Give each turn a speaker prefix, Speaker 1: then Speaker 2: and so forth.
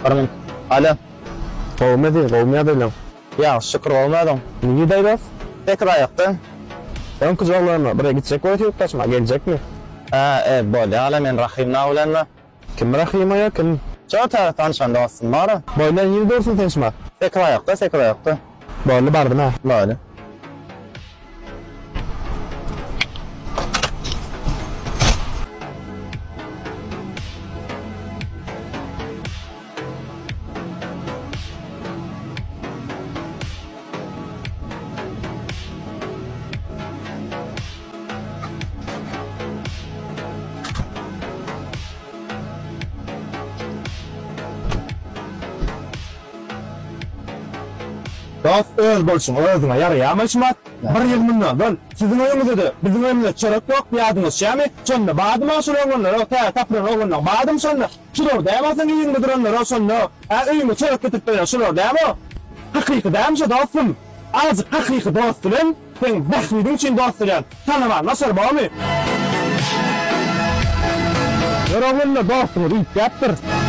Speaker 1: Bir minut. Alo.
Speaker 2: Gowumy Eziz, gowumy ýagdaýlaň?
Speaker 1: Ýagşy şükür gowumy özüň?
Speaker 2: Nirde dost?
Speaker 1: Sekizaýakda.
Speaker 2: Öňküje oglanlar bir gitjek bolýa ýurtdaşyma geljekmi?
Speaker 1: Hä, e, bolýa-la men Rahym dagy bilenmi?
Speaker 2: Kim Rahym aýa kim?
Speaker 1: Şo täze tanyşan dostum bar-a.
Speaker 2: Bolýa nirde dursuň sen şumat?
Speaker 1: Sekizaýakda, Sekizaýakda.
Speaker 2: Boldy bardym hä.
Speaker 1: Boldy.
Speaker 2: Dost öz bolşuň özüňe ýaraýamy şumat? Bir ýyl mundan ozal siziň öýüňizde-de biziň öýümizde çörek ýokdy ýadyňyza düşýämi? Şonda bardyma şol oglanlara täze tapylan oglanlaň bardymy şonda? Şular dämi seň yzyňda duranlar-a şonda? Hä öýüňe çörek getirip berýän şular dämi o? Hakyky dämi şo dostum? Azajyk hakyky dost bilen seň bähbidiň üçin dost bolýan tanaman naçar bormy? Ýör oglanlar dostuňyz üýtgäpdir.